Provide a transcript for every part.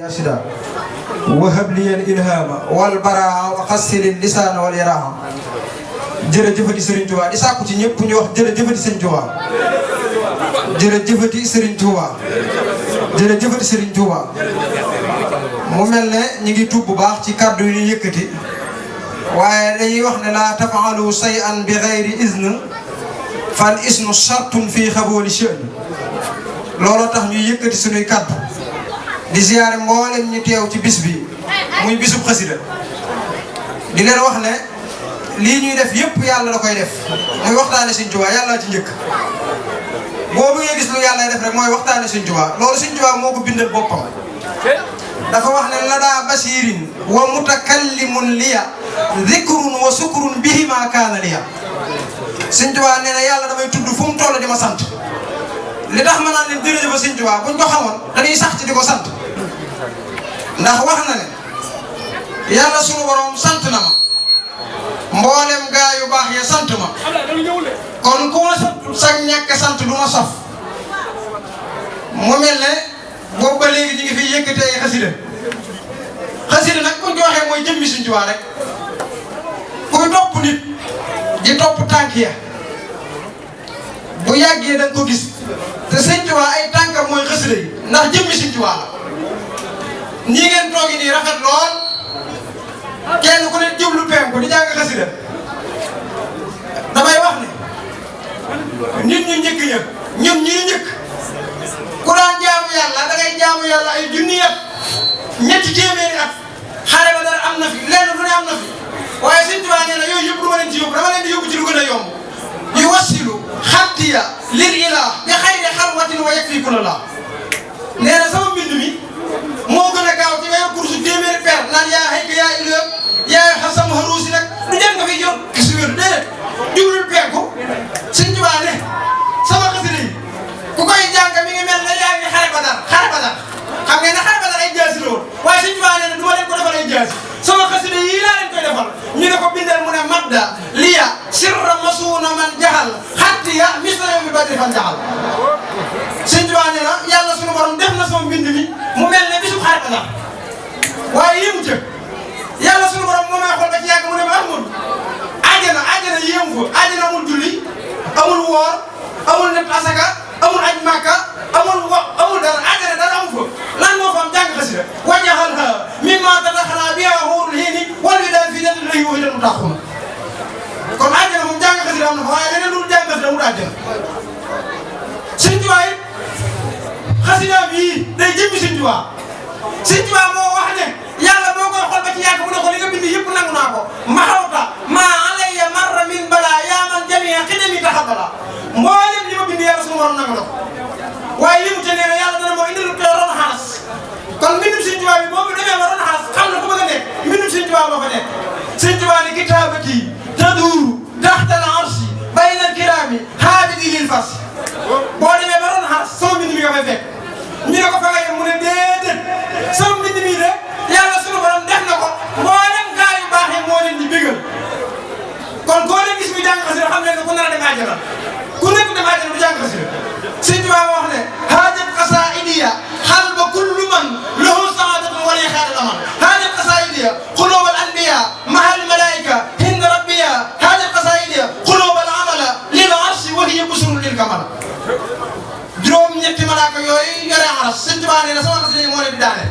يرشدا وهب لي الإلهام والبراء وقصر اللسان واليراهم jërëjëfati Serigne Touba di sàkku ci ñëpp ñu wax jërëjëfati Serigne Touba jërëjëfati Serigne Touba jërëjëfati Serigne Touba mu mel ne ñu ngi tuub bu baax ci kàddu yi ñu yëkkati waaye dañuy wax ne la tafaalu shay'an bi ghayri izn fal isnu shartun fii xabooli sha'ni looloo tax ñuy yëkkati sunuy kàddu di ziyaare mboolem ñu teew ci bis bi muy bisub xasida di leen wax ne lii ñuy def yëpp yàlla da koy def muy waxtaane Sëñ Tuubaa yàlla ci njëkk boo bëggee gis lu yàlla def rek mooy waxtaane Sëñ Tuubaa loolu Sëñ Tuubaa moo ko bindal boppam dafa wax ne la daa basirin wa mutakallimun liya dhikrun wa sukrun bihima kaana liya Sëñ Tuubaa nee na yàlla damay tudd fu mu toll di ma sant li tax ma naan leen jërëjëf Sëñ Tuubaa buñ ko xamoon dañuy sax ci di ko sant ndax wax na ne yàlla sunu borom sant na ma mboolem gaa yu baax ya sant ma kon ku ma sant sax ñàkk sant du ma saf mu mel ne boobu ba léegi ñu ngi fi yëkkatee ay xasida nag buñ ko waxee mooy jëmmi Sëñ Tuubaa rek kuy topp nit di topp tànk ya bu yàggee da nga ko gis te Sëñ Tuubaa ay tànkam mooy xasida yi ndax jëmmi Sëñ Tuubaa la nii ngeen toogi nii rafet lool kenn ku ne jublu penku di jàng xasida damay wax ne nit ñu njëkk ña ñun ñi njëkk ku daan jaamu yàlla da ngay jaamu yàlla ay junni at ñetti téeméeri at xare ba dara am na fi lenn lu ne am na fi waaye Sëñ Tuubaa nee na yooyu yëpp du ma leen ci yóbbu dama leen di yóbbu ci lu gën a yomb yu wasilu xattiya lil ilah bi xayri xalwatin wa yakfi kulla la nee na sama mbind mi moo gën a gaaw ci nga yor kursu téeméeri per naan yaa xëy ka yaa ilëb yaa xasam xaruusi nag du jëm nga fi yor si wér déedéet jublul penku Sëñ Tuubaa ne sama xasida yi ku koy jàng mi ngi mel ne yaa ngi xare Badar xam ngeen ne xare Badar ay jaasi la woon waaye Sëñ Tuubaa nee na du ma leen ko defal ay jaasi sama xasida yii laa leen koy defal ñu ne ko bindal mu ne madda liya sirra masuuna man jaxal xattiya misla yow mi badri fan jaxal Sëñ Tuubaa nee na yàlla sunu borom def na sama mbind mi mu mel ne bisub xare Badar waaye yéemu ca yàlla sunu borom moo may xool ba ci yàgg mu ne ma amul àjjana yéemu fa àjjana amul julli amul woor amul net asaka amul aj màkka amul dara àjjana dara amu fa lan moo fa am jàng xasida wajaxal ha mimma tadaxala biha xuurul hiini wal wi daal fii jannati lahi wa hiya mutaquna kon àjjana moom jàng xasida am na fa waaye leneen lu jàng xasida amul àjjana Sëñ Tuubaa it xasida bii day jëmmi Sëñ Tuubaa Sëñ Tuubaa moo wax ne yàlla boo koy xool ba ci yàgg mu ne ko li nga bind yëpp nangu naa ko maxawta maa alayya marra min balaa yaa man jamia xidami taxabala mboolem li ma bind yàlla sunu borom nangu na ko waaye li mu te nee na yàlla dana moo indil ko ron xaas kon mbindum Sëñ Tuubaa bi boobu demee ba ron xaas xam na ko bëgg a nekk mbindum Sëñ Tuubaa moo fa nekk Sëñ Tuubaa ni kitaabati taduuru taxtal arsi bayna kiraami haabidi lil fas boo demee ba ron xaas sama mbind mi nga fay fekk ñu ne ko fa nga yem mu ne déedéet sama mbind mi de yàlla sunu borom def na ko mboolem gaa yu baax yi moo leen di bégal kon koo leen gis muy jàng xasida xam leen ne ku nar a dem àjjana ku nekk dem àjjana du jàng xasida Sëñ Tuubaa wax ne haajat qasaidiya xalba kullu man lahu saadatun wali xaadal aman haajat qasaidiya xulubal anbiya mahal malaika hinda rabbiya haajat qasaidiya xulubal amala lil arsi wa hiya busrun lil kamal juróom ñetti malaaka yooyu yore aras Sëñ Tuubaa nee na sama xasida yi moo leen di daane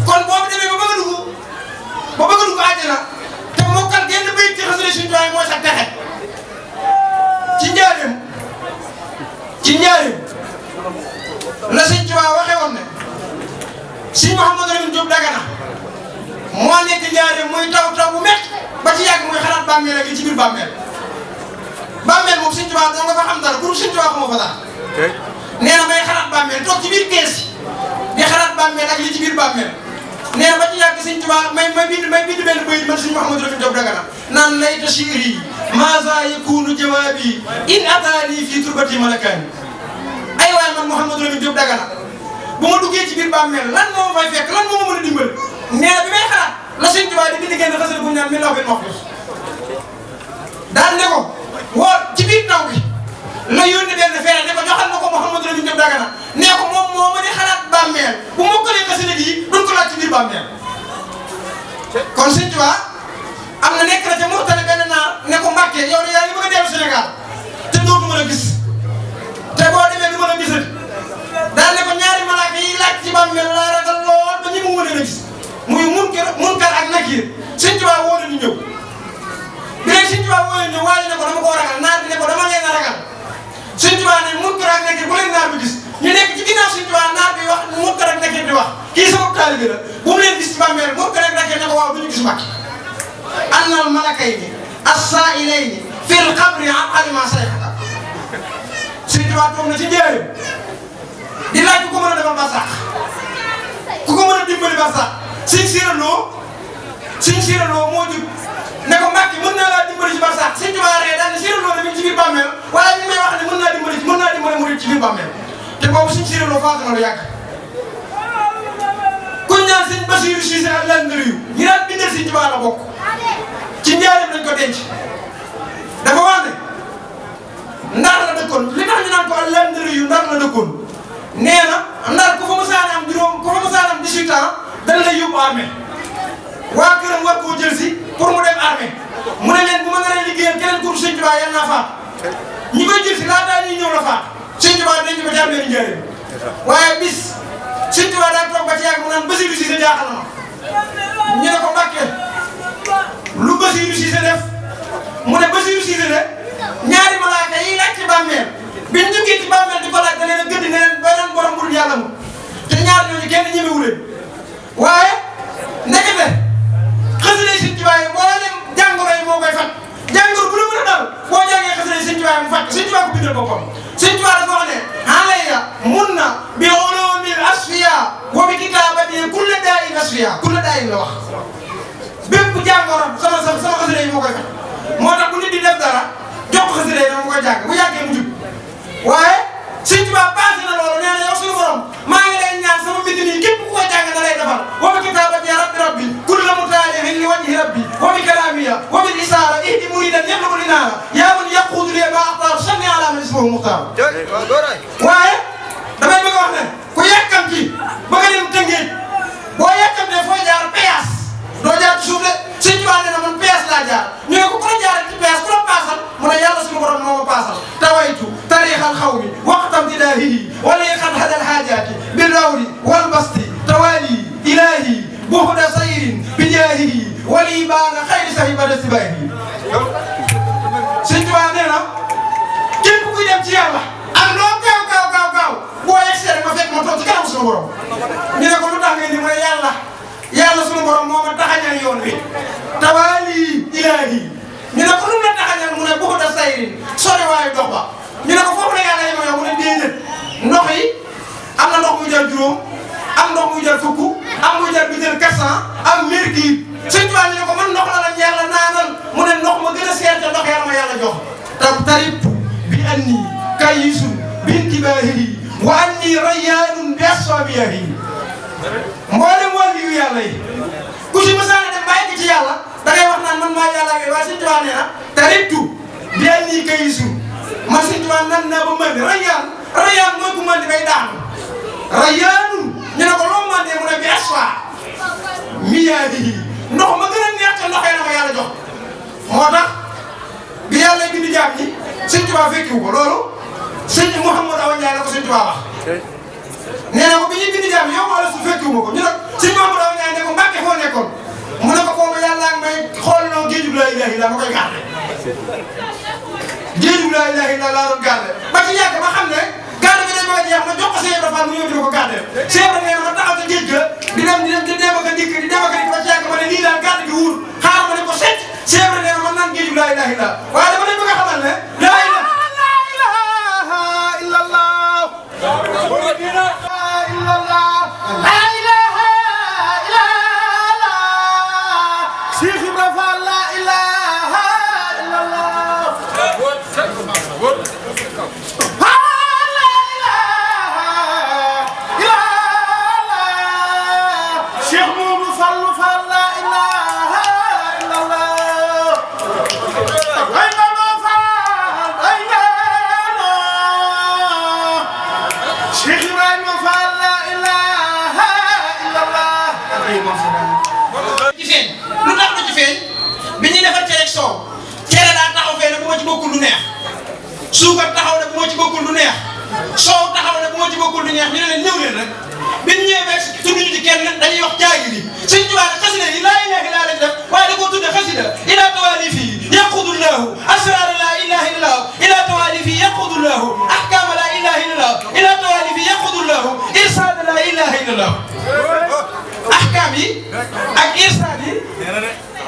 kon boobu demee ba bëgg a dugg àjjana te mokkal genn bayit ci xasida Sëñ Tuubaa mooy sa texe ci njaareem la Sëñ Tuubaa waxee woon ne Sëñ Mouhamadou Lamine Diop Dagana moo nekk njaareem muy taw bu métti ba ci yàgg muy xalaat bàmmeel ak li ci biir bàmmeel moom Sëñ Tuubaa doo nga fa xam dara pour Sëñ Tuubaa xamoo fa dara nee na may xalaat bàmmeel toog ci biir kees di xalaat bàmmeel ak li ci biir bàmmeel nee na ba ci yàgg Sëñ Tuubaa may bind benn bayit man Sëñ Mouhamadou Lamine Diop Dagana naan layta shi'ri maaza yakunu jawaabi in ataani fii turbati malakaani ay waay man Mouhamadou Lamine Diop Dagana bu ma duggee ci biir bàmmeel lan moo ma fay fekk lan moo ma mën a dimbali nee na bi may xalaat la Sëñ Tuubaa di bind génn xasida bu ñu naan min lawhil mahfuus daal ne ko woo ci biir taw bi la yónni benn feere ne ko joxal na ko Mouhamadou Lamine Diop Dagana nee ko moom moo ma di xalaat bàmmeel bu mokkalee xasida gi duñ ko laaj bàmmeel kon Sëñ Tuubaa am na nekk na ca Mauritanie benn naar ne ko Mbàkke yow de yaa ngi bëgg a dellu Sénégal te dootuma la gis te boo demee du ma la gisati daal ne ko ñaari malaaka yi laaj ci bàmmeel laa ragal lool ba ñi mu mën a gis muy Munkar ak Nakiir Sëñ Tuubaa woo na ñu ñëw bi leen Sëñ Tuubaa woo ñëw waaye ne ko dama koo ragal naar bi ne ko dama leen a ragal Sëñ Tuubaa ne Munkar ak Nakiir bu leen naar bi gis ñu nekk ci ginnaaw Sëñ Tuubaa naar bi wax Munkar ak Nakiir di wax kii sama taalibe la bu mu leen gis ci bàmmeel Munkar ak Nakiir ne ko waaw du ñu gis Mbàkke annal malakayni as-saa'ilayni fil qabri an alima sayxaka Sëñ Tuubaa toog na ci njëriñ di laaj ku ko mën a defal barsàq ku ko mën a dimbali barsàq Sëñ Siira Lo moo jub ne ko Mbàkke mën naa laa dimbali ci barsàq Sëñ Tuubaa ree daal ne Siira Lo mi ngi ci biir bàmmeel waaye ñu may wax ne mën naa dimbali murid ci biir bàmmeel te boobu Sëñ Siira Lo faatu na lu yàgg kuñ ñaan Sëñ Basiiru Siise ak Landariyu ñi daan bindal Sëñ Tuubaa la bokk ci njaareem lañ ko denc dafa wax ne Ndar la dëkkoon li tax ñu naan ko ak Landariyu Ndar la dëkkoon nee na Ndar ku fa mësaan am 18 ans dañ lay yóbbu armée waa këram war koo jël si pour mu dem armée mu ne leen bu ma naree liggéeyal keneen ku Sëñ Tuubaa yal naa faat ñi koy jël si laataa ñuy ñëw la faat Sëñ Tuubaa denc ko ci armée njaareem waaye bis Sëñ Tuubaa daa toog ba ci yàgg mu naan Basiiru Siise jaaxal na ma ñu ne ko Mbàkke lu Basiiru Siise def mu ne Basiiru Siise de ñaari malaaka yi laaj ci bàmmeel biñ jógee ci bàmmeel di ko laaj da leen a gëdd ne leen beneen borom bul yàlla mu te ñaar ñooñu kenn ñemewu leen waaye ndekete xasida Sëñ Tuubaa yi mboolem jàngoro yi moo koy faj jàngoro bu la mën a dal boo jàngee xasida Sëñ Tuubaa yi mu faj Sëñ Tuubaa ko bindal boppam Sëñ Tuubaa dafa wax ne alayya munna bi ulumil asfiya wa bi kitabati kulla daa'in asfiya kulla daa'in la wax bépp jàngoro sama xasida yi moo koy faj moo tax bu nit di def dara jox ko xasida yi dama koy jàng bu yàggee mu jub waaye Sëñ Tuubaa passé na loolu nee na yow suñu borom maa ngi lay ñaan sama mbind nii képp ku koy jàng da lay defal wa bi kitaabati rabbi kulla mutaalihin li wajhi rabbi wa bi kalaamiya wa bil isaara ihdi muridan yablugu linaara yaa man yaquudu li ma axtaar sanni ala man ismuhu muxtaar waaye damay bëgg a wax ne ku yàkkam ci bëgg a dem Tëngéej boo yàkkamtee fooy jaar péage doo jaar ci suuf de Sëñ Tuubaa nee na man péage laa jaar ñu ne ko ku la jaaree ci péage ku la paasal mu ne yàlla suñu borom moo ma paasal tawaytu tariixal xawmi waqtam tidaahihi wala yaqad hadal haajaati bil rawdi wal basti tawali ilaahi buhda sayrin bi jaahihi wali baana xayri sahibada sibaahi Sëñ Tuubaa nee na képp kuy dem ci yàlla ak loo gaaw boo yegsee rek ma fekk ma toog ci kanam suñu borom ñu ne ko lu tax ngay ni mu ne yàlla suñu borom moo ma taxañal yoon wi tawali ilaahi ñu ne ko lu mu la taxañal mu ne buhda sayrin sori waayu dox ba ñu ne ko foofu la yàlla yema yow mu ne déedéet ndox yi am na ndox muy jar juróom am ndox muy jar fukk am muy jar bi jar 400 am mercure Sëñ Tuubaa ñu ne ko man ndox la lañ yàlla naanal mu ne ndox ma gën a seer te ndox yàlla ma yàlla jox tarib bi anni kayisun bintibaahi wa anni rayyaanun bi asfaabiyahi mboolem wàllu yu yàlla yi ku si mësaane dem bàyyi ci yàlla da ngay wax naan man maa yàlla ak waaye Sëñ Tuubaa nee na taribtu bi anni kayisun man Sëñ Tuubaa nan naa ba mën rayyaan mooy ku mën di bay daanu rayyaanun ñu ne ko loo mën mu ne bi asfaa miyaadihi ndox ma gën a neex te ndox yi na ma yàlla jox moo tax bi yàlla bind jaam ñi Sëñ Tuubaa fekkiwu ko loolu sëñ Mouhamadou Awa Ndiaye la ko Sëñ Tuubaa wax nee na ko bi ñuy bind jaam yow wala su fekkiwu ma ko ñu ne sëñ Mouhamadou Awa Ndiaye ne ko Mbàkke foo nekkoon mu ne ko kooku yàlla ak may xool noo géejug laa ilaaha illa ma koy garde géejug laa ilaaha illa laa doon garde ba ci yàgg ma xam ne garde bi dañ ma jeex ma jox ko Cheikh Ibra Fall mu ñëw di ko garde Cheikh Ibra nee na ma taxaw ca géej ga di dem ak a dikk ba ci yàgg ma ne lii daal garde gi wóor xaar ma ne ko set Cheikh Ibra nee na man naan géejug laa ilaaha illa waaye dama leen bëgg a xamal ne laa ilaaha illallah Cheikh Ibra Fall la ilaha illallah la ilaha illallah ci feeñ lu tax du ci feeñ bi ñuy defar cere ak soow cere daa taxaw fee ne bu ma ci bokkul lu neex suukar taxaw ne bu ma ci bokkul lu neex soow taxaw ne bu ma ci bokkul lu neex ñu ne leen ñëw leen rek bi ñu ñëwee ba tudd ñu ci kenn dañuy wax jaagi li Sëñ Tuubaa ne xasida yi laa ilaaha illa lañ def waaye da koo tudde xasida ila tawaalifi yaqudullahu asrar la ilaha illallah ila tawaalifi yaqudullahu ahkama la ilaha illallah ila tawaalifi yaqudullahu irsaad la ilaha illallah ahkam yi ak irsaad yi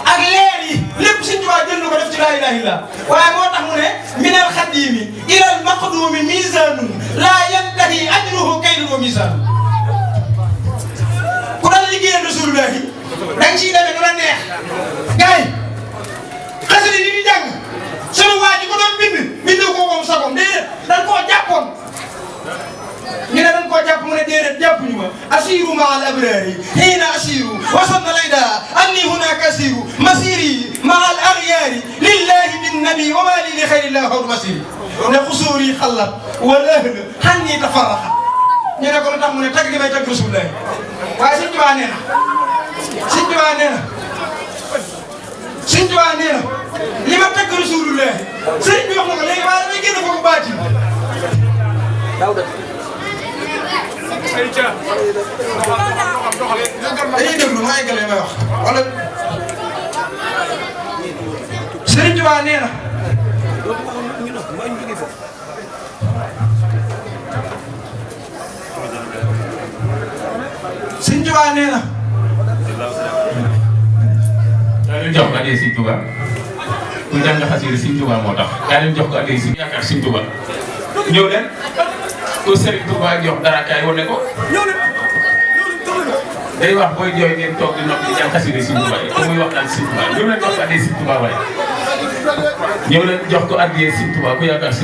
ak leer yi lépp Sëñ Tuubaa jël na ko def ci laa ilaha illallah waaye moo tax mu ne minal xadimi ilal maqdumi misanun laa yantahi ajruhu kaydun wa misanun ku daan liggéeyal Rasulullah yi da nga ciy demee du la neex gars yi xasida yi di jàng sunu waa ji ko doon bind ko moom sagom déedéet dañ koo jàppoon ñu ne dañ koo jàpp mu ne déedéet jàppuñu ma asiru ma al abrari xiina asiru wasanna layda anni hunaka asiru masiri ma al aghyari lillahi bin nabi wa ma li li xayrillah xawdu masiri ne xusuuri xallat wal ahl xanni tafarraxa ñu ne ko lu tax mu ne tagg gi may tagg Rasulullah waaye Sëñ Tuubaa nee na Sëñ Tuubaa nee na Sëñ Tuubaa nee na li ma tagg Rasulullah sëriñ bi wax na ko léegi waaye damay génn foofu baati dañuy déglu ma eggale may wax wala Sëriñ Tuubaa nee na Sëñ Tuubaa nee na daa leen jox ko adee Sëñ Tuubaa ku jàng xasida Sëñ Tuubaa moo tax daa leen jox ko adee Sëñ yaakaar Sëñ Tuubaa ñëw leen ku Sëriñ Tuubaa jox dara kaay wane ko day wax booy jooy ngeen toog di noppi di jàng xasida Sëñ Tuubaa yi muy wax daal Sëñ Tuubaa ñëw leen jox ko adee Sëñ Tuubaa waaye ñëw leen jox ko adee Sëñ Tuubaa ku yaakaar